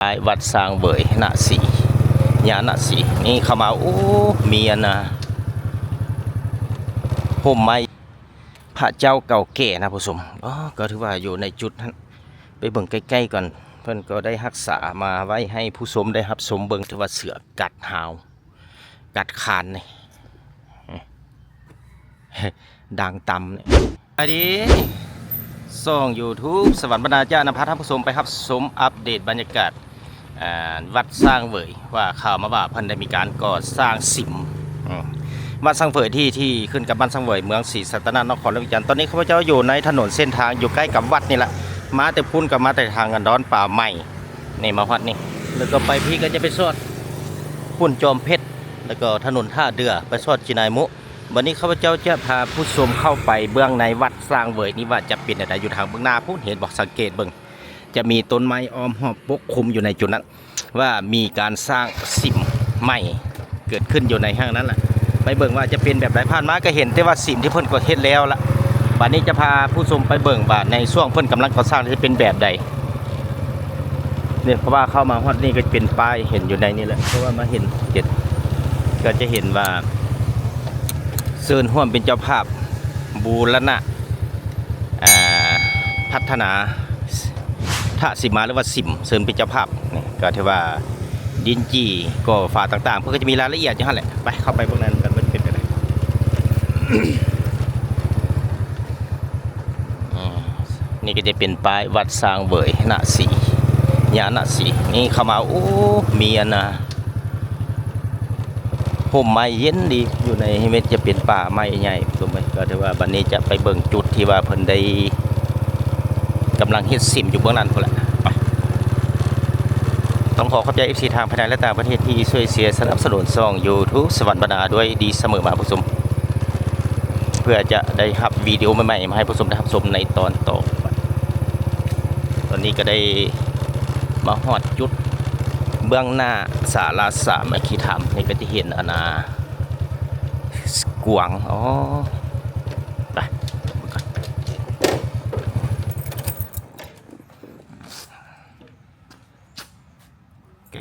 ປາຍວັດສ້າງເຫວີຍນະສີ ຍານະສີ ນີ້ເຂົ້າມາ ໂອ້ ມີອັນນ່າ ຮົ່ມໄມ້ພະເຈົ້າເກົ່າແກ່ນະຜູ້ຊົມ. ອໍ ກໍຖືວ່າຢູ່ໃນຈຸດນັ້ນ ໄປເບິ່ງໃກ້ໆກ່ອນ. ເພິ່ນກໍໄດ້ຮັກສາມາໄວ້ໃຫ້ຜູ້ຊົມໄດ້ຮັບຊົມເບິ່ງ. ຖືວ່າເສືອກັດຮາວ ກັດຄານນີ້ ດັງຕຳນີ້. ສະບາຍດີ ຊ່ອງ YouTube ສະຫວັນບັນດາ ຈະນຳພາທ່ານຜູ້ຊົມໄປຮັບຊົມອັບເດດບັນຍາກາດ ອ່າ ວັດສ້າງເຫວີຍ ວ່າຂ່າວມາວ່າເພິ່ນໄດ້ມີການກໍ່ສ້າງສິມ ອືມ ວັດສ້າງເຫວີຍ ທີ່ ທີ່ຂຶ້ນກັບບ້ານສ້າງເຫວີຍ ເມືອງສີສັດຕະນະ ນະຄອນຫຼວງວຽງຈັນ. ຕອນນີ້ຂ້າພະເຈົ້າຢູ່ໃນຖະໜົນເສັ້ນທາງຢູ່ໃກ້ກັບວັດນີ້ລະ ມາແຕ່ພຸ້ນກໍມາແຕ່ທາງອັນດອນປ່າໄມ້ ນີ້ມາຮອດນີ້ ແລ້ວກໍໄປພີ້ກໍຈະໄປຊອດປຸ້ນຈອມເພັດ ແລ້ວກໍຖະໜົນທ່າເດື່ອ ໄປຊອດຈີນາຍມຸ. ບັດນີ້ຂ້າພະເຈົ້າຈະພາຜູ້ຊົມເຂົ້າໄປເບື້ອງໃນວັດສ້າງເຫວີຍນີ້ວ່າຈະເປັນແນວໃດ. ຢູ່ທາງເບື້ອງໜ້າພຸ້ນ ເຫັນບໍ່? ສັງເກດເບິ່ງ ຈະມີຕົ້ນໄມ້ອ້ອມຮອບປົກຄຸມຢູ່ໃນຈຸດນັ້ນ ວ່າມີການສ້າງສິມໃໝ່ເກີດຂຶ້ນຢູ່ໃນຫ້າງນັ້ນລະ. ໄປເບິ່ງວ່າຈະເປັນແບບໃດ. ຜ່ານມາກໍເຫັນແຕ່ວ່າສິມທີ່ເພິ່ນກໍເຮັດແລ້ວລະ. ບັດນີ້ຈະພາຜູ້ຊົມໄປເບິ່ງວ່າໃນຊ່ວງເພິ່ນກຳລັງກໍ່ສ້າງຈະເປັນແບບໃດ. ນີ້ ເພາະວ່າເຂົ້າມາຮອດນີ້ກໍເປັນປ້າຍເຫັນຢູ່ໃນນີ້ແຫຼະ ເພາະວ່າມາເຫັນເຈັດ ກໍຈະເຫັນວ່າເຊີນຮ່ວມເປັນເຈົ້າພາບບູລະນະ ອ່າ ພັດທະນາ ທະສີມາ ຫຼືວ່າສິມ ເຊີນເປັນເຈົ້າພາບ. ນີ້ກໍຖືວ່າດິນຈີ່ ກໍ່ຝາຕ່າງໆ ເພິ່ນກໍຈະມີລາຍລະອຽດຢູ່ຫັ້ນແຫຼະ. ໄປ ເຂົ້າໄປເບິ່ງນັ້ນກັນວ່າຈະເປັນຈັ່ງໃດ. ນີ້ກໍຈະເປັນປ້າຍວັດສ້າງເຫວີຍນະສີ ຍານະສີ ນີ້ເຂົ້າມາ ໂອ້ ມີອັນນ່າ ຮົ່ມໄມ້ເຢັນດີ ຢູ່ໃນເຮັດຈະເປັນປ່າໄມ້ໃຫຍ່ ສົມໄໝ. ກໍຖືວ່າບັດນີ້ຈະໄປເບິ່ງຈຸດທີ່ວ່າເພິ່ນໄດ້ກຳລັງເຮັດສິມຢູ່ເບື້ອງນັ້ນພຸ້ນແຫຼະ. ໄປ ຕ້ອງຂໍຂອບໃຈເອັຟຊີທາງພາຍໃນ ແລະ ຕ່າງປະເທດທີ່ຊ່ວຍເຊຍສະໜັບສະໜູນຊ່ອງ YouTube ສະຫວັນບັນດາດ້ວຍດີສະເໝີມາ ຜູ້ຊົມ ເພື່ອຈະໄດ້ຮັບວິດີໂອໃໝ່ໆມາໃຫ້ຜູ້ຊົມໄດ້ຮັບຊົມໃນຕອນຕໍ່ໄປ. ຕອນນີ້ກໍໄດ້ມາຮອດຈຸດເບື້ອງໜ້າສາລາສາມັກຄີທຳ ນີ້ກໍຈະເຫັນອັນນ່າ ກວາງ. ອໍ ໄປ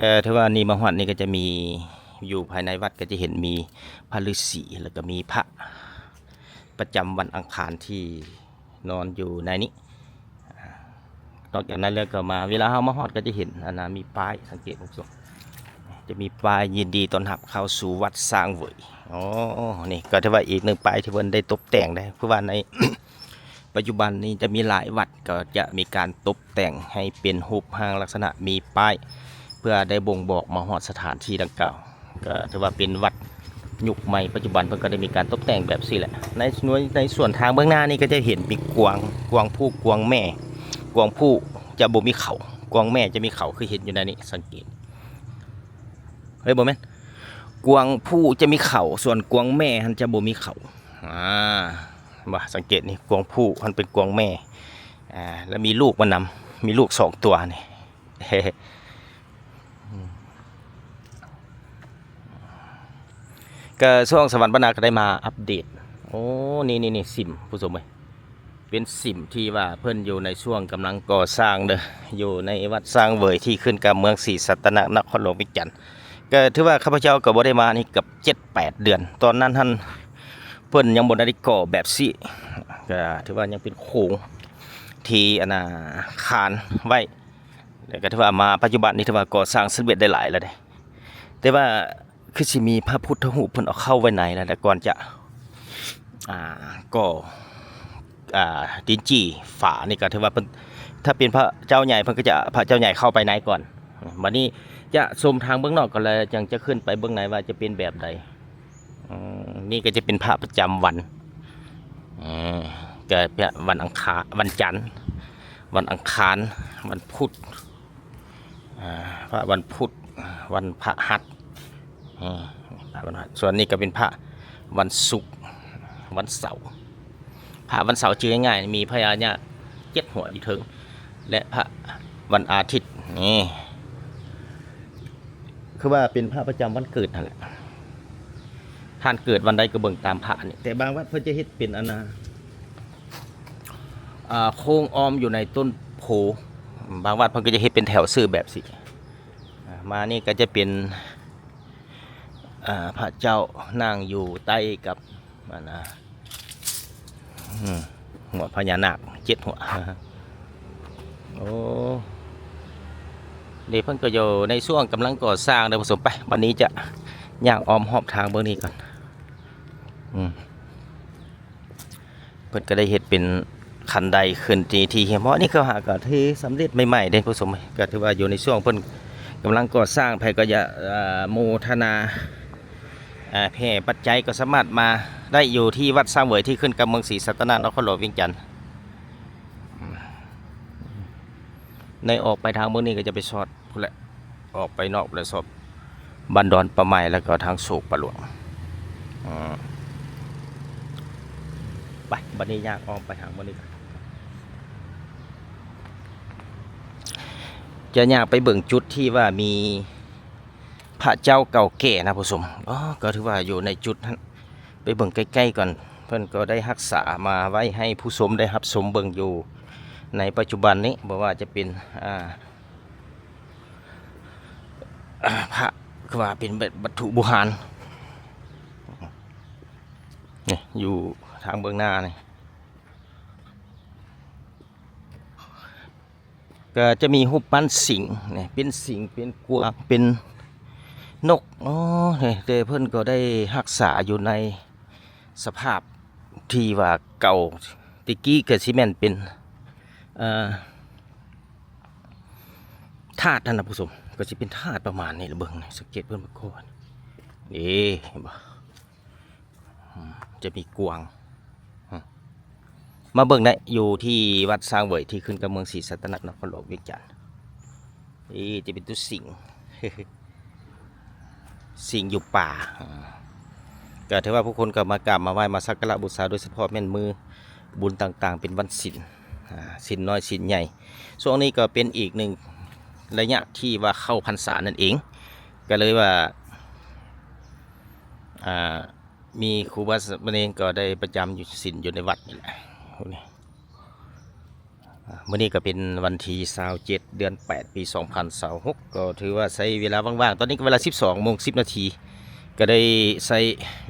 ກໍຖືວ່ານີ້ມາຮອດນີ້ກໍຈະມີ ຢູ່ພາຍໃນວັດກໍຈະເຫັນມີພະລືສີ ແລ້ວກໍມີພະປະຈຳວັນອັງຄານທີ່ນອນຢູ່ໃນນີ້. ນອກຈາກນັ້ນແລ້ວກໍມາ ເວລາເຮົາມາຮອດກໍຈະເຫັນອັນນ່າ ມີປ້າຍ ສັງເກດເບິ່ງ ຈະມີປ້າຍຍິນດີຕ້ອນຮັບເຂົ້າສູ່ວັດສ້າງເຫວີຍ. ອໍ ນີ້ກໍຖືວ່າອີກໜຶ່ງປ້າຍທີ່ເພິ່ນໄດ້ຕົບແຕ່ງໄດ້ ເພາະວ່າໃນ ປັດຈຸບັນນີ້ຈະມີຫຼາຍວັດກໍຈະມີການຕົບແຕ່ງໃຫ້ເປັນຮູບຮ່າງລັກສະນະ ມີປ້າຍເພື່ອໄດ້ບົ່ງບອກມາຮອດສະຖານທີ່ດັ່ງກ່າວ. ກໍຖືວ່າເປັນວັດຍຸກໃໝ່ປັດຈຸບັນ ເພິ່ນກໍໄດ້ມີການຕົບແຕ່ງແບບຊີ້ແຫຼະ. ໃນ ໃນສວນທາງເບື້ອງໜ້ານີ້ກໍຈະເຫັນມີກວາງ ກວາງຜູ້ກວາງແມ່. ກວາງຜູ້ຈະບໍ່ມີເຂົາ ກວາງແມ່ຈະມີເຂົາ ຄືເຫັນຢູ່ໃນນີ້ ສັງເກດ ເຮີ້ຍ ບໍ່ແມ່ນ ກວາງຜູ້ຈະມີເຂົາ ສ່ວນກວາງແມ່ຫັ້ນຈະບໍ່ມີເຂົາ. ອ່າ ວ່າ ສັງເກດນີ້ ກວາງຜູ້ຫັ້ນເປັນກວາງແມ່ ອ່າ ແລ້ວມີລູກມັນນຳ ມີລູກສອງຕົວນີ້. ກະຊ່ວງສະຫວັນບັນດາກໍໄດ້ມາອັບເດດ. ໂອ້ ນີ້ໆໆ ສິມ ຜູ້ຊົມເອີຍ ເປັນສິມທີ່ວ່າເພິ່ນຢູ່ໃນຊ່ວງກຳລັງກໍ່ສ້າງເດີ ຢູ່ໃນວັດສ້າງເຫວີຍ ທີ່ຂຶ້ນກັບເມືອງສີສັດຕະນະ ນະຄອນຫຼວງວຽງຈັນ. ກໍຖືວ່າຂ້າພະເຈົ້າກໍບໍ່ໄດ້ມານີ້ເກືອບເຈັດແປດເດືອນ ຕອນນັ້ນຫັ້ນເພິ່ນຍັງບໍ່ໄດ້ກໍ່ແບບຊີ້ ກໍຖືວ່າຍັງເປັນໂຄງທີ່ອັນນ່າຄານໄວ້ ແລ້ວກໍຖືວ່າມາປັດຈຸບັນນີ້ຖືວ່າກໍ່ສ້າງສຳເລັດໄດ້ຫຼາຍແລ້ວເດ້ ແຕ່ວ່າຄືຊິມີພະພຸດທະຮູບເພິ່ນເອົາເຂົ້າໄວ້ໃນແລ້ວ ແຕ່ກ່ອນຈະ ອ່າ ກໍ່ ອ່າ ດິນຈີ່ຝານີ້ກໍຖືວ່າເພິ່ນ ຖ້າເປັນພະເຈົ້າໃຫຍ່ເພິ່ນກໍຈະ ພະເຈົ້າໃຫຍ່ເຂົ້າໄປໃນກ່ອນ ບັດນີ້ຈະຊົມທາງເບື້ອງນອກກ່ອນ ແລ້ວຈັ່ງຈະຂຶ້ນໄປເບື້ອງໃນວ່າຈະເປັນແບບໃດ. ອືມ ນີ້ກໍຈະເປັນພະປະຈຳວັນ ອືມ ກໍວັນອັງຄານ ວັນຈັນ ວັນອັງຄານ ວັນພຸດ ອ່າ ພະວັນພຸດ ວັນພະຫັດ ອືມ ພະວັນຫັດ ສ່ວນນີ້ກໍເປັນພະວັນສຸກ ວັນເສົາ. ພະວັນເສົາຈື່ງ່າຍໆ ມີພະຍານາກເຈັດຫົວຢູ່ເທິງ ແລະ ພະວັນອາທິດ ນີ້ ຄືວ່າເປັນພະປະຈຳວັນເກີດຫັ້ນແຫຼະ ທ່ານເກີດວັນໃດກໍເບິ່ງຕາມພະນີ້ ແຕ່ບາງວັດເພິ່ນຈະເຮັດເປັນອັນນ່າ ອ່າ ໂຄ້ງອ້ອມຢູ່ໃນຕົ້ນໂພ ບາງວັດເພິ່ນກໍຈະເຮັດເປັນແຖວຊື່ແບບຊີ້ ມານີ້ກໍຈະເປັນ ອ່າ ພະເຈົ້ານັ່ງຢູ່ໃຕ້ກັບ ອັນນະ ອືມ ຫົວພະຍານາກເຈັດຫົວ. ໂອ້ ນີ້ເພິ່ນກໍຢູ່ໃນຊ່ວງກຳລັງກໍ່ສ້າງເດີຜູ້ຊົມ. ໄປ ບັດນີ້ຈະຍ່າງອ້ອມຮອບທາງເບິ່ງນີ້ກ່ອນ. ອືມ ເພິ່ນກໍໄດ້ເຮັດເປັນຄັນໄດຂຶ້ນທີ່ ທີ່ຮຽບຮ້ອຍ. ນີ້ເຂົາຫາກໍຖືສຳເລັດໃໝ່ໆເດ້ຜູ້ຊົມ, ກໍຖືວ່າຢູ່ໃນຊ່ວງເພິ່ນກຳລັງກໍ່ສ້າງ. ໃຜກໍຢາກ ອາ ໂມທະນາ ອາ ແຜ່ປັດໄຈກໍສາມາດມາໄດ້ຢູ່ທີ່ວັດຊ້າງເຫວີຍ ທີ່ຂຶ້ນກັບເມືອງສີສັດຕະນາກ ນະຄອນຫຼວງວຽງຈັນ. ໃນອອກໄປທາງເບິ່ງນີ້ກໍຈະໄປຊອດ ພຸ້ນແຫຼະ ອອກໄປນອກແລ້ວຊອບບ້ານດອນປາໄໝ ແລ້ວກໍທາງໂສກປາຫຼວງ. ອືມ ໄປ ບັດນີ້ຍ່າງອ້ອມໄປທາງບ່ອນນີ້ ຈະຍ່າງໄປເບິ່ງຈຸດທີ່ວ່າມີພະເຈົ້າເກົ່າແກ່ນະຜູ້ຊົມ. ອໍ ກໍຖືວ່າຢູ່ໃນຈຸດນັ້ນ ໄປເບິ່ງໃກ້ໆກ່ອນ. ເພິ່ນກໍໄດ້ຮັກສາມາໄວ້ໃຫ້ຜູ້ຊົມໄດ້ຮັບຊົມເບິ່ງຢູ່ໃນປັດຈຸບັນນີ້ ບໍ່ວ່າຈະເປັນ ອ່າ ພະ ຄືວ່າເປັນແບບວັດຖຸບູຮານ ນີ້ ຢູ່ທາງເບື້ອງໜ້ານີ້ ກໍຈະມີຮູບປັ້ນສິງນີ້ ເປັນສິງ ເປັນກວາງ ເປັນນົກ. ອໍ ແຕ່ເພິ່ນກໍໄດ້ຮັກສາຢູ່ໃນສະພາບທີ່ວ່າເກົ່າ ແຕ່ກີ້ກໍຊິແມ່ນເປັນ ເອີ ທາດຫັ້ນນະຜູ້ຊົມ, ກໍຊິເປັນທາດປະມານນີ້ລະ. ເບິ່ງ ສັງເກດເບິ່ງກ່ອນ ເດ້ ເຫັນບໍ່? ອືມ ຈະມີກວາງ ອືມ ມາເບິ່ງໄດ້ຢູ່ທີ່ວັດຊ້າງເຫວີຍ ທີ່ຂຶ້ນກັບເມືອງສີສັດຕະນາກ ນະຄອນຫຼວງວຽງຈັນ. ນີ້ຈະເປັນຕົວສິງ ສິງຢູ່ປ່າ. ອາ ກໍຖືວ່າຜູ້ຄົນກໍມາກາບມາໄຫວ້ ມາສັກກາລະບູຊາ ໂດຍສະເພາະແມ່ນມື້ບຸນຕ່າງໆ ເປັນວັນສິນ ອາ ສິນນ້ອຍສິນໃຫຍ່. ຊ່ວງນີ້ກໍເປັນອີກໜຶ່ງໄລຍະທີ່ວ່າເຂົ້າພັນສານັ້ນເອງ ກໍເລີຍວ່າ ອ່າ ມີຄູບາສາມະເນນກໍໄດ້ປະຈຳຢູ່ ສິນຢູ່ໃນວັດນີ້ແຫຼະ. ມື້ນີ້ ອ່າ ມື້ນີ້ກໍເປັນວັນທີຊາວເຈັດ ເດືອນແປດ ປີສອງພັນຊາວຫົກ ກໍຖືວ່າໃຊ້ເວລາວ່າງໆ ຕອນນີ້ກໍເວລາສິບສອງໂມງສິບນາທີ ກໍໄດ້ໃຊ້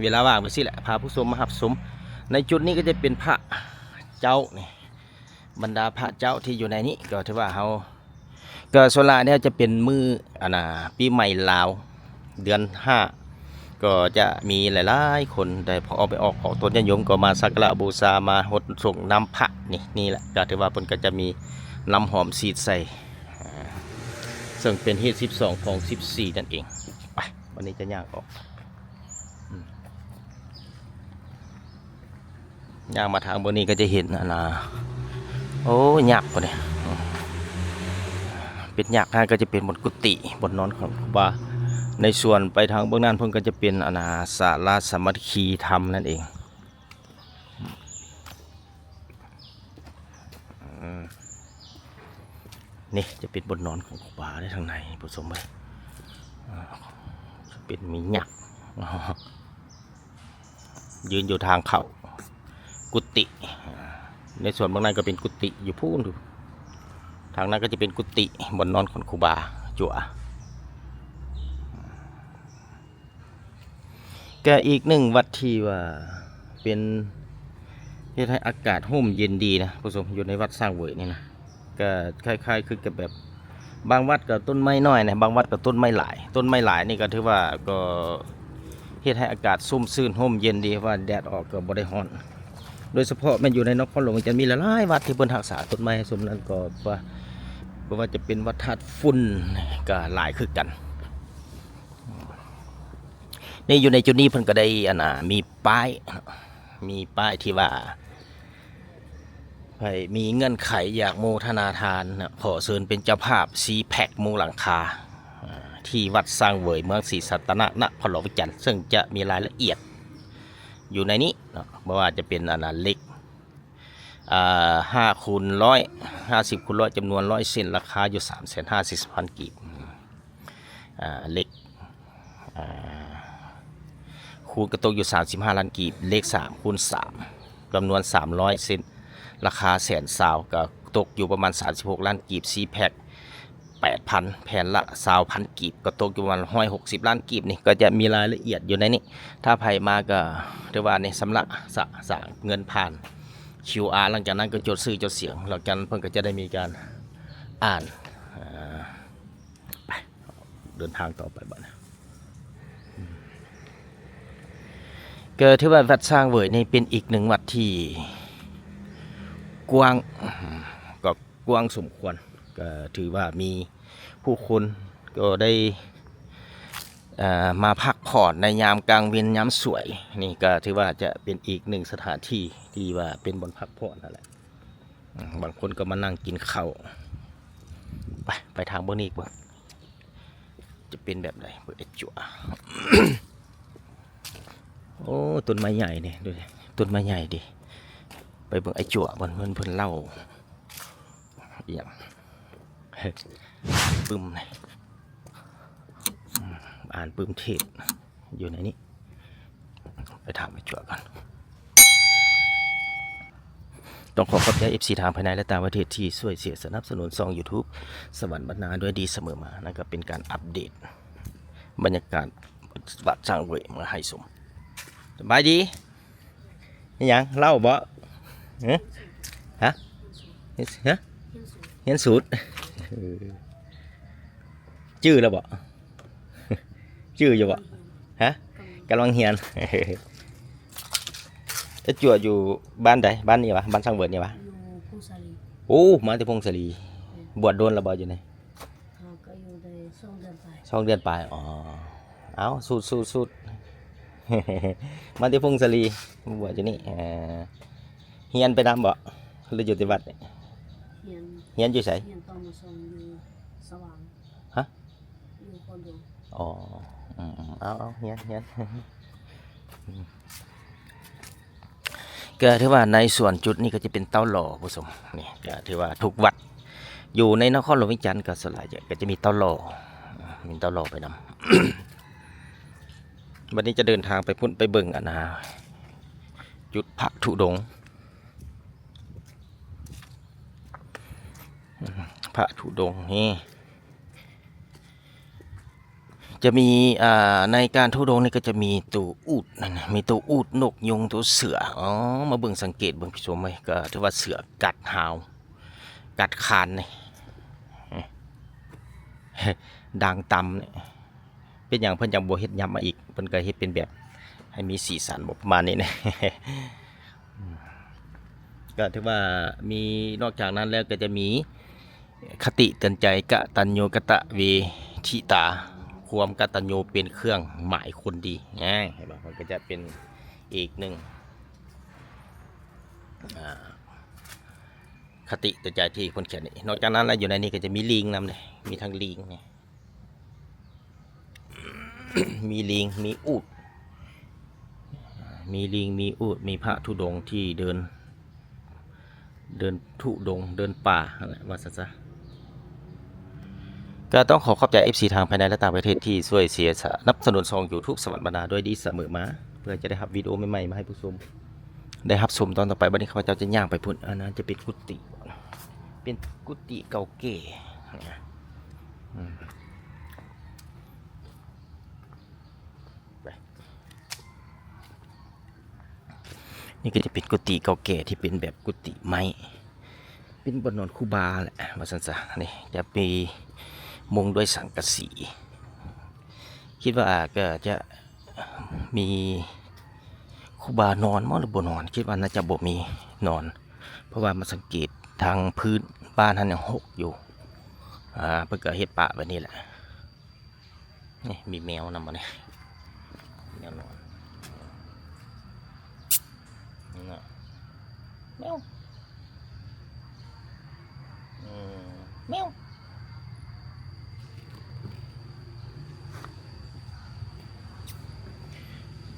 ເວລາວ່າງໄປຊີ້ແຫຼະ ພາຜູ້ຊົມມາຮັບຊົມ. ໃນຈຸດນີ້ກໍຈະເປັນພະເຈົ້ານີ້ ບັນດາພະເຈົ້າທີ່ຢູ່ໃນນີ້ ກໍຖືວ່າເຮົາ ກໍສ່ວນຫຼາຍແລ້ວຈະເປັນມື້ ອັນນ່າ ປີໃໝ່ລາວ ເດືອນຫ້າ ກໍຈະມີຫຼາຍໆຄົນໄດ້ອອກໄປອອກ ອອກຕົນຍາດໂຍມກໍມາສັກກາລະບູຊາ ມາຫົດສົງນ້ຳພະ. ນີ້ ນີ້ແຫຼະ ກໍຖືວ່າເພິ່ນກໍຈະມີນ້ຳຫອມສີດໃສ່ ເຊິ່ງເປັນຮີດສິບສອງ ຂອງສິບສີ່ນັ້ນເອງ. ໄປ ວັນນີ້ຈະຍ່າງອອກ ອືມ ຍ່າງມາທາງເບື້ອງນີ້ກໍຈະເຫັນ ອັນນ່າ ໂອ້ ຍັກພຸ້ນນີ້ ເປັນຍັກຫັ້ນ ກໍຈະເປັນບ່ອນກຸຕິ ບ່ອນນອນຂອງຄູບາ. ໃນສ່ວນໄປທາງເບື້ອງນັ້ນ ເພິ່ນກໍຈະເປັນ ອັນນ່າ ສາລາສາມັກຄີທຳນັ້ນເອງ. ອືມ ນີ້ຈະເປັນບ່ອນນອນຂອງຄູບາເດ້ ທາງໃນ ຜູ້ຊົມເອີຍ ເປັນມີຍັກ ຢືນຢູ່ທາງເຂົ້າກຸຕິ. ໃນສ່ວນເບື້ອງໃນກໍເປັນກຸຕິຢູ່ພຸ້ນ ທາງນັ້ນກໍຈະເປັນກຸຕິ ບ່ອນນອນຂອງຄູບາຈົວ. ກະອີກໜຶ່ງວັດທີ່ວ່າເປັນ ເຮັດໃຫ້ອາກາດຮົ່ມເຢັນດີນະ ຜູ້ຊົມ, ຢູ່ໃນວັດຊ້າງເຫວີຍນີ້ນະ ກະຄ້າຍໆຄືກັບແບບ ບາງວັດກໍຕົ້ນໄມ້ນ້ອຍນະ ບາງວັດກໍຕົ້ນໄມ້ຫຼາຍ. ຕົ້ນໄມ້ຫຼາຍນີ້ກໍຖືວ່າກໍເຮັດໃຫ້ອາກາດຊຸ່ມຊື່ນຮົ່ມເຢັນດີ ວ່າແດດອອກກໍບໍ່ໄດ້ຮ້ອນ. ໂດຍສະເພາະແມ່ນຢູ່ໃນນະຄອນຫຼວງວຽງຈັນ ມີຫຼາຍໆວັດທີ່ເພິ່ນຮັກສາຕົ້ນໄມ້ຊຸ່ມນັ້ນ ກໍວ່າ ບໍ່ວ່າຈະເປັນວັດທາດຝຸ່ນກໍຫຼາຍຄືກັນ. ນີ້ ຢູ່ໃນຈຸດນີ້ເພິ່ນກໍໄດ້ ອັນນ່າ ມີປ້າຍ ມີປ້າຍທີ່ວ່າ ໃຜມີເງື່ອນໄຂຢາກໂມທະນາທານນະ ຂໍເຊີນເປັນເຈົ້າພາບ ຊີແພັກ ມຸງຫຼັງຄາ ທີ່ວັດຊ້າງເຫວີຍ ເມືອງສີສັດຕະນາກ ນະຄອນຫຼວງວຽງຈັນ ເຊິ່ງຈະມີລາຍລະອຽດຢູ່ໃນນີ້ເນາະ ບໍ່ວ່າຈະເປັນ ອັນນ່າ ເຫຼັກ ອ່າ ຫ້າຄູນຮ້ອຍ ຫ້າສິບຄູນຮ້ອຍ ຈຳນວນຮ້ອຍເສັ້ນ ລາຄາຢູ່ສາມແສນຫ້າສິບພັນກີບ. ອ່າ ເຫຼັກ ອ່າ ຄູນກໍຕົກຢູ່ສາມສິບຫ້າລ້ານກີບ, ເຫຼັກສາມຄູນສາມ ຈຳນວນສາມຮ້ອຍເສັ້ນ ລາຄາແສນຊາວ ກໍຕົກຢູ່ປະມານສາມສິບຫົກລ້ານກີບ. ຊີແພັກ ແປດພັນ ແຜ່ນລະຊາວພັນກີບ ກໍຕົກຢູ່ປະມານຮ້ອຍຫົກສິບລ້ານກີບນີ້ ກໍຈະມີລາຍລະອຽດຢູ່ໃນນີ້. ຖ້າໃຜມາກໍຖືວ່ານີ້ຊຳລະສະ ສາງເງິນຜ່ານ ຄິວອາ ຫຼັງຈາກນັ້ນກໍຈົດຊື່ຈົດສຽງ ຫຼັງຈາກນັ້ນເພິ່ນກໍຈະໄດ້ມີການອ່ານ ເອີ ໄປ ເດີນທາງຕໍ່ໄປບັດນີ້. ກໍຖືວ່າວັດຊ້າງເຫວີຍນີ້ເປັນອີກໜຶ່ງວັດທີ່ກວ້າງ ກໍກວ້າງສົມຄວນ ກໍຖືວ່າມີຜູ້ຄົນກໍໄດ້ ເອີ ມາພັກຜ່ອນໃນຍາມກາງເວັນຍາມສວຍ. ນີ້ກໍຖືວ່າຈະເປັນອີກໜຶ່ງສະຖານທີ່ທີ່ວ່າເປັນບ່ອນພັກຜ່ອນຫັ້ນແຫຼະ. ອືມ ບາງຄົນກໍມານັ່ງກິນເຂົ້າ. ໄປ ໄປທາງເບິ່ງນີ້ອີກເບິ່ງ ຈະເປັນແບບໃດ ເບິ່ງໄອ້ຈົວ. ໂອ້ ຕົ້ນໄມ້ໃຫຍ່ນີ້ ດູ ຕົ້ນໄມ້ໃຫຍ່ເດ. ໄປເບິ່ງໄອ້ຈົວ ເພິ່ນ ເພິ່ນ ເພິ່ນເລົ່າອີ່ຫຍັງ ປຶ້ມນີ້ ອືມ ອ່ານປຶ້ມເທດຢູ່ໃນນີ້. ໄປຖາມໄອ້ຈົວກ່ອນ. ຕ້ອງຂໍຂອບໃຈເອັຟຊີທາງພາຍໃນ ແລະ ຕ່າງປະເທດທີ່ຊ່ວຍເຊຍສະໜັບສະໜູນຊ່ອງຢູທູບ ສະຫວັນບັນນາດ້ວຍດີສະເໝີມາ. ນັ້ນກໍເປັນການອັບເດດບັນຍາກາດວັດຊ້າງເຫວີຍມາໃຫ້ຊົມ. ສະບາຍດີ. ອີຫຍັງ ເຫຼົ້າບໍ່? ຮະ? ຮະ? ຮຽນສູດ ຮຽນສູດ. ເອີ ຈື່ແລ້ວບໍ່? ຈື່ຢູ່ບໍ່? ຮະ? ກຳລັງຮຽນ. ໄອ້ຈົວຢູ່ບ້ານໃດ? ບ້ານນີ້ຫວາ? ບ້ານຊ້າງເຫວີຍນີ້ຫວາ? ຢູ່ພົງສາລີ. ໂອ້ ມາແຕ່ພົງສາລີ. ແມ່ນ. ບວດດົນແລ້ວບໍ່ຢູ່ນີ້? ເຮົາກໍຢູ່ໄດ້ສອງເດືອນປາຍ. ສອງເດືອນປາຍ. ອໍ ເອົາ ສູດໆໆ. ມາແຕ່ພົງສາລີ ບວດຢູ່ນີ້. ເອີ ຮຽນໄປນຳບໍ່ ຫຼືຢູ່ແຕ່ວັດ? ຮຽນ. ຮຽນຢູ່ໃສ? ຮຽນ ປ.ມ.ສອງ ຢູ່ສະຫວ່າງ. ຮະ? ຢູ່ຄອນໂດ. ອໍ ອືມໆ ເອົາໆ ຮຽນ ຮຽນ. ກໍຖືວ່າໃນສ່ວນຈຸດນີ້ກໍຈະເປັນເຕົ້າຫຼໍ່ ຜູ້ຊົມ. ນີ້ກໍຖືວ່າທຸກວັດຢູ່ໃນນະຄອນຫຼວງວຽງຈັນກໍສ່ວນຫຼາຍຈະ ກໍຈະມີເຕົ້າຫຼໍ່ ມີເຕົ້າຫຼໍ່ໄປນຳ. ບັດນີ້ຈະເດີນທາງໄປພຸ້ນ ໄປເບິ່ງ ອັນນ່າ ຈຸດພະທຸດົງ. ພະທຸດົງນີ້ ຈະມີ ອ່າ ໃນການທຸດົງນີ້ກໍຈະມີໂຕອູດນັ້ນນະ ມີໂຕອູດ ນົກ ຍຸງ ໂຕເສືອ. ອໍ ມາເບິ່ງສັງເກດເບິ່ງ ຜູ້ຊົມເອີຍ ກໍຖືວ່າເສືອກັດຫາວ ກັດຄານນີ້ ດາງຕຳນີ້. ເປັນຫຍັງເພິ່ນຈັ່ງບໍ່ເຮັດຫຍັບມາອີກ? ເພິ່ນກໍເຮັດເປັນແບບໃຫ້ມີສີສັນ ບໍ່ ປະມານນີ້ນະ. ກໍຖືວ່າມີ ນອກຈາກນັ້ນແລ້ວກໍຈະມີຄະຕິເຕືອນໃຈ ກະຕັນຍູກະຕະເວທິຕາ ຄວາມກະຕັນຍູເປັນເຄື່ອງໝາຍຄົນດີ. ອາ ເຫັນບໍ່? ມັນກໍຈະເປັນອີກໜຶ່ງ ອາ ຄະຕິເຕືອນໃຈທີ່ເພິ່ນຂຽນນີ້. ນອກຈາກນັ້ນແລ້ວ ຢູ່ໃນນີ້ກໍຈະມີລີງນຳເດ້ ມີທັງລີງນີ້ ມີລີງ ມີອູດ ມີລີງ ມີອູດ ມີພະທຸດົງທີ່ເດີນ ເດີນທຸດົງ ເດີນປ່າຫັ້ນແຫຼະ ວ່າຊັ້ນຊະ. ກໍຕ້ອງຂໍຂອບໃຈເອັຟຊີທາງພາຍໃນ ແລະ ຕ່າງປະເທດທີ່ຊ່ວຍເຊຍສະໜັບສະໜູນຊ່ອງຢູທູບ ສະຫວັນບັນນາດ້ວຍດີສະເໝີມາ ເພື່ອຈະໄດ້ຮັບວິດີໂອໃໝ່ໆມາໃຫ້ຜູ້ຊົມໄດ້ຮັບຊົມຕອນຕໍ່ໄປ. ບັດນີ້ຂ້າພະເຈົ້າຈະຍ່າງໄປພຸ້ນ ອັນນັ້ນຈະເປັນກຸຕິ ເປັນກຸຕິເກົ່າແກ່. ອືມ ໄປ ນີ້ກໍຈະເປັນກຸຕິເກົ່າແກ່ທີ່ເປັນແບບກຸຕິໄມ້ ເປັນບ່ອນນອນຄູບາແຫຼະ ວ່າຊັ້ນຊະ. ນີ້ຈະມີມຸງດ້ວຍສັງກະສີ ຄິດວ່າກໍຈະມີຄູບານອນບໍ່ ຫຼືບໍ່ນອນ? ຄິດວ່າໜ້າຈະບໍ່ມີນອນ ເພາະວ່າມາສັງເກດທາງພື້ນບ້ານຫັ້ນຍັງຮົກຢູ່. ອາ ເພິ່ນກໍເຮັດປະໄວ້ນີ້ແຫຼະ. ນີ້ມີແມວນຳບໍ່ນີ້? ແມວນອນ ນີ້ນະ ແມວ ອືມ ແມວ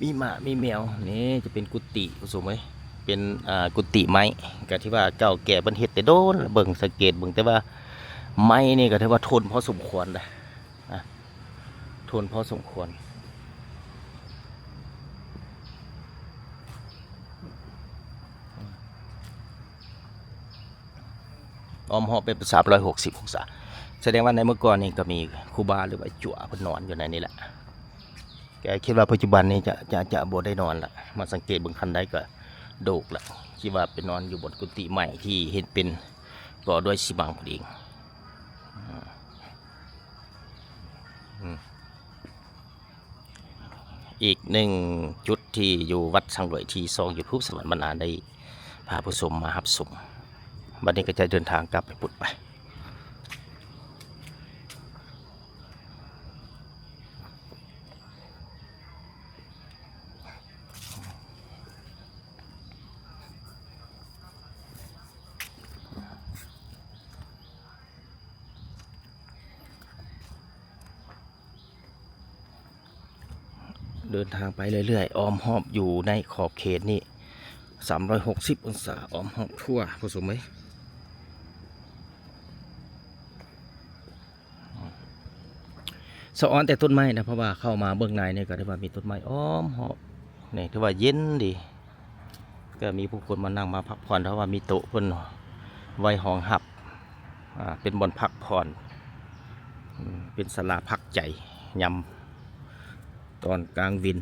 ມີໝາ ມີແມວ. ນີ້ຈະເປັນກຸຕິ ຜູ້ຊົມເອີຍ ເປັນ ອ່າ ກຸຕິໄມ້ ກໍຖືວ່າເກົ່າແກ່ ເພິ່ນເຮັດແຕ່ດົນ ເບິ່ງ ສັງເກດເບິ່ງ ແຕ່ວ່າໄມ້ນີ້ກໍຖືວ່າທົນພໍສົມຄວນນະ. ອ່ະ ທົນພໍສົມຄວນ ອ້ອມຮອບເປັນສາມຮ້ອຍຫົກສິບອົງສາ. ສະແດງວ່າໃນເມື່ອກ່ອນນີ້ກໍມີຄູບາ ຫຼືວ່າຈົວເພິ່ນນອນຢູ່ໃນນີ້ແຫຼະ. ແກຄິດວ່າປັດຈຸບັນນີ້ຈະ ຈະ ຈະບໍ່ໄດ້ນອນລະ. ມາສັງເກດເບິ່ງຄັນໄດກໍໂດກລະ. ຄິດວ່າໄປນອນຢູ່ບົນກຸຕິໃໝ່ທີ່ເຮັດເປັນກໍ່ດ້ວຍຊີມັງພຸ້ນເອງ. ອືມ. ອີກໜຶ່ງຈຸດທີ່ຢູ່ວັດສັງລວຍ ທີ່ຊ່ອງ YouTube ສະຫວັນບັນນາ ໄດ້ພາຜູ້ຊົມມາຮັບຊົມ. ບັດນີ້ກໍຈະເດີນທາງກັບໄປພຸ້ນໄປ. ເດີນທາງໄປເລື້ອຍໆ ອ້ອມຮອບຢູ່ໃນຂອບເຂດນີ້ ສາມຮ້ອຍຫົກສິບອົງສາ ອ້ອມຮອບທົ່ວ ຜູ້ຊົມເອີຍ. ສະອອນແຕ່ຕົ້ນໄມ້ນະ ເພາະວ່າເຂົ້າມາເບື້ອງໃນນີ້ກໍຖືວ່າມີຕົ້ນໄມ້ອ້ອມຮອບ ນີ້ຖືວ່າເຢັນດີ. ກໍມີຜູ້ຄົນມານັ່ງມາພັກຜ່ອນ ເພາະວ່າມີໂຕະເພິ່ນໄວ້ຮອງຮັບ ອ່າ ເປັນບ່ອນພັກຜ່ອນ ເປັນສາລາພັກໃຈຍາມຕອນກາງເວັນ.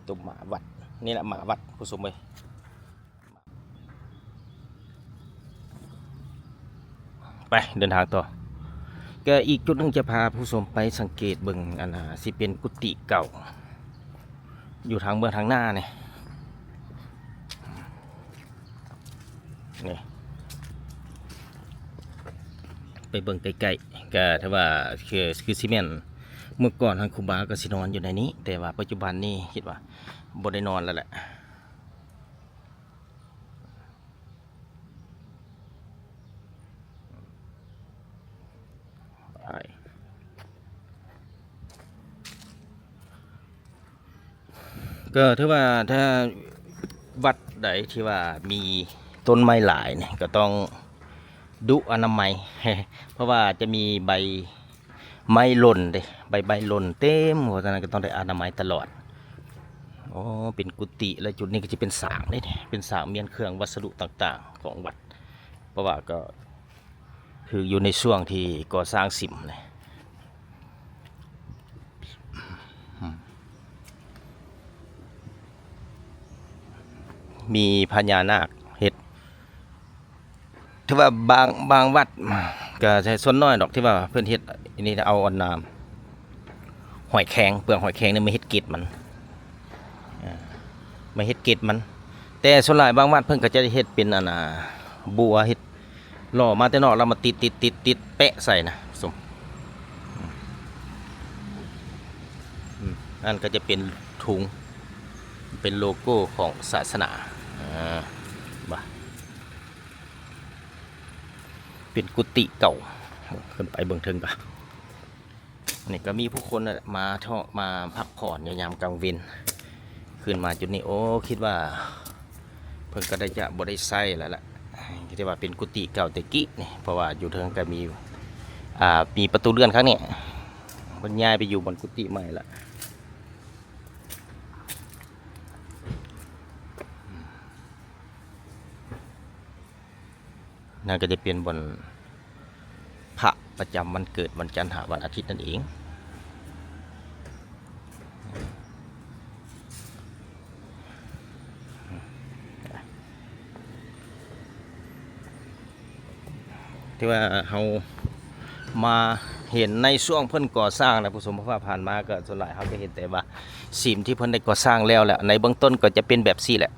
ໂຕະໝາວັດ ນີ້ແຫຼະໝາວັດ ຜູ້ຊົມເອີຍ. ໄປເດີນທາງຕໍ່. ກໍອີກຈຸດໜຶ່ງຈະພາຜູ້ຊົມໄປສັງເກດເບິ່ງ ອັນນ່າ ຊິເປັນກຸຕິເກົ່າ ຢູ່ທາງເບື້ອງທາງໜ້ານີ້ ນີ້ ໄປເບິ່ງໃກ້ໆ ກໍຖືວ່າຄື ຄືຊິແມ່ນເມື່ອກ່ອນທາງຄູບາກໍຊິນອນຢູ່ໃນນີ້ ແຕ່ວ່າປັດຈຸບັນນີ້ຄິດວ່າບໍ່ໄດ້ນອນແລ້ວແຫຼະ. ກໍຖືວ່າຖ້າວັດໃດທີ່ວ່າມີຕົ້ນໄມ້ຫຼາຍນີ້ ກໍຕ້ອງດຸອະນາໄມ ເພາະວ່າຈະມີໃບ ໄມ້ຫຼົ່ນເດ້ ໃບໄມ້ຫຼົ່ນເຕັມ ເພາະສະນັ້ນກໍຕ້ອງໄດ້ອະນາໄມຕະຫຼອດ. ອໍ ເປັນກຸຕິ ແລະ ຈຸດນີ້ກໍຈະເປັນສາງເດ້ ເປັນສາງມ້ຽນເຄື່ອງວັດສະດຸຕ່າງໆຂອງວັດ ເພາະວ່າກໍຄືຢູ່ໃນຊ່ວງທີ່ກໍ່ສ້າງສິມເດ້. ມີພະຍານາກເຮັດ ຖືວ່າບາງ ບາງວັດກໍສ່ວນໜ້ອຍດອກທີ່ວ່າເພິ່ນເຮັດອັນນີ້ ເອົາອັນນ່າ ຫອຍແຄງ ເປືອກຫອຍແຄງນີ້ມາເຮັດເກັດມັນ ເອີ ມາເຮັດເກັດມັນ. ແຕ່ສ່ວນຫຼາຍບາງວັດເພິ່ນກໍຈະເຮັດເປັນອັນນ່າ ບົວ ເຮັດຫຼໍ່ມາແຕ່ນອກ ແລ້ວມາຕິດ ຕິດ ຕິດ ຕິດແປະໃສ່ນະ ສົມ ອືມ ອັນນັ້ນກໍຈະເປັນທຸງ ເປັນໂລໂກ້ຂອງສາສະໜາ ເອີ ວ່າ ເປັນກຸຕິເກົ່າ. ຂຶ້ນໄປເບິ່ງເທິງກະ ນີ້ກໍມີຜູ້ຄົນນັ້ນແຫຼະ ມາເທາະ ມາພັກຜ່ອນໃນຍາມກາງເວັນ ຂຶ້ນມາຈຸດນີ້ ໂອ້ ຄິດວ່າເພິ່ນກໍໄດ້ຈະບໍ່ໄດ້ໃຊ້ແລ້ວລະ ທີ່ວ່າເປັນກຸຕິເກົ່າແຕ່ກີ້ນີ້ ເພາະວ່າຢູ່ເທິງກໍມີ ອ່າ ມີປະຕູເລື່ອນຂ້າງນີ້ ເພິ່ນຍ້າຍໄປຢູ່ບ່ອນກຸຕິໃໝ່ລະ. ນັ້ນກໍຈະເປັນບ່ອນພະປະຈຳວັນເກີດ ວັນຈັນຫາວັນອາທິດນັ້ນເອງ. ທີ່ວ່າເຮົາມາເຫັນໃນຊ່ວງເພິ່ນກໍ່ສ້າງນະ ຜູ້ຊົມ ເພາະວ່າຜ່ານມາກໍສ່ວນຫຼາຍເຮົາກໍເຫັນແຕ່ວ່າສິມທີ່ເພິ່ນໄດ້ກໍ່ສ້າງແລ້ວແຫຼະ ໃນເບື້ອງຕົ້ນກໍຈະເປັນແບບຊີ້ແຫຼະ.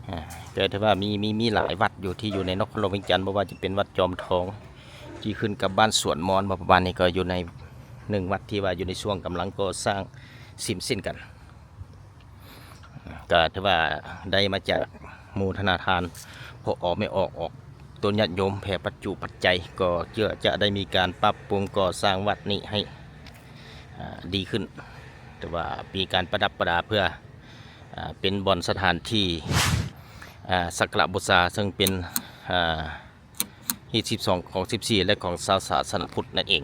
ອາ ກໍຖືວ່າມີ ມີ ມີຫຼາຍວັດຢູ່ທີ່ຢູ່ໃນນະຄອນຫຼວງວຽງຈັນ ບໍ່ວ່າຈະເປັນວັດຈອມທອງ ທີ່ຂຶ້ນກັບບ້ານສວນມອນ ປະມານນີ້ ກໍຢູ່ໃນໜຶ່ງວັດທີ່ວ່າຢູ່ໃນຊ່ວງກຳລັງກໍ່ສ້າງສິມເຊັ່ນກັນ. ກໍຖືວ່າໄດ້ມາຈາກໂມທະນາທານພໍ່ອອກແມ່ອອກ ອອກຕົນຍາດໂຍມແຜ່ປັດຈຸປັດໄຈ ກໍເພື່ອຈະໄດ້ມີການປັບປຸງກໍ່ສ້າງວັດນີ້ໃຫ້ ອ່າ ດີຂຶ້ນ ຖືວ່າມີການປະດັບປະດາເພື່ອ ອ່າ ເປັນບ່ອນສະຖານທີ່ ອ່າ ສັກກາລະບູຊາ ເຊິ່ງເປັນ ອ່າ ຮີດສິບສອງ ຂອງສິບສີ່ ແລະ ຂອງຊາວສາສະໜະພຸດນັ້ນເອງ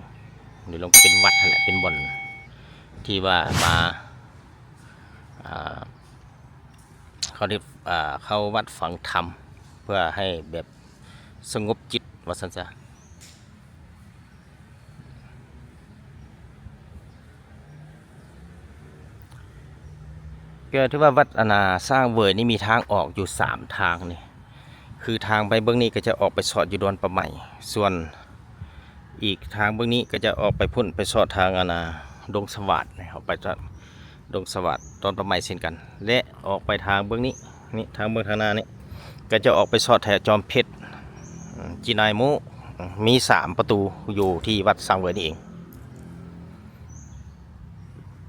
ຫຼືລວມເປັນວັດຫັ້ນແຫຼະ ເປັນບ່ອນທີ່ວ່າມາ ອ່າ ເຂົາເອີ້ນ ອ່າ ເຂົ້າວັດຟັງທຳ ເພື່ອໃຫ້ແບບສະຫງົບຈິດວ່າຊັ້ນຊະ. ກໍຖືວ່າວັດ ອັນນ່າ ຊ້າງເຫວີຍນີ້ມີທາງອອກຢູ່ສາມທາງນີ້ ຄືທາງໄປເບື້ອງນີ້ກໍຈະອອກໄປຊອດຢູ່ດອນປາໄໝ, ສ່ວນອີກທາງເບື້ອງນີ້ກໍຈະອອກໄປພຸ້ນ ໄປຊອດທາງ ອັນນ່າ ດົງສະຫວາດ ອອກໄປຈາກດົງສະຫວາດ ດອນປາໄໝເຊັ່ນກັນ ແລະ ອອກໄປທາງເບື້ອງນີ້ ນີ້ ທາງເບື້ອງທາງໜ້ານີ້ ກໍຈະອອກໄປຊອດແຖວຈອມເພັດ ອາ ຈີນາຍໂມ ອາ ມີສາມປະຕູຢູ່ທີ່ວັດຊ້າງເຫວີຍນີ້ເອງ.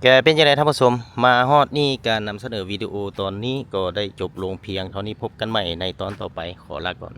ແກເປັນຈັ່ງໃດທ່ານຜູ້ຊົມ? ມາຮອດນີ້ ການນຳສະເໜີວິດີໂອຕອນນີ້ກໍໄດ້ຈົບລົງພຽງເທົ່ານີ້. ພົບກັນໃໝ່ໃນຕອນຕໍ່ໄປ. ຂໍລາກ່ອນ.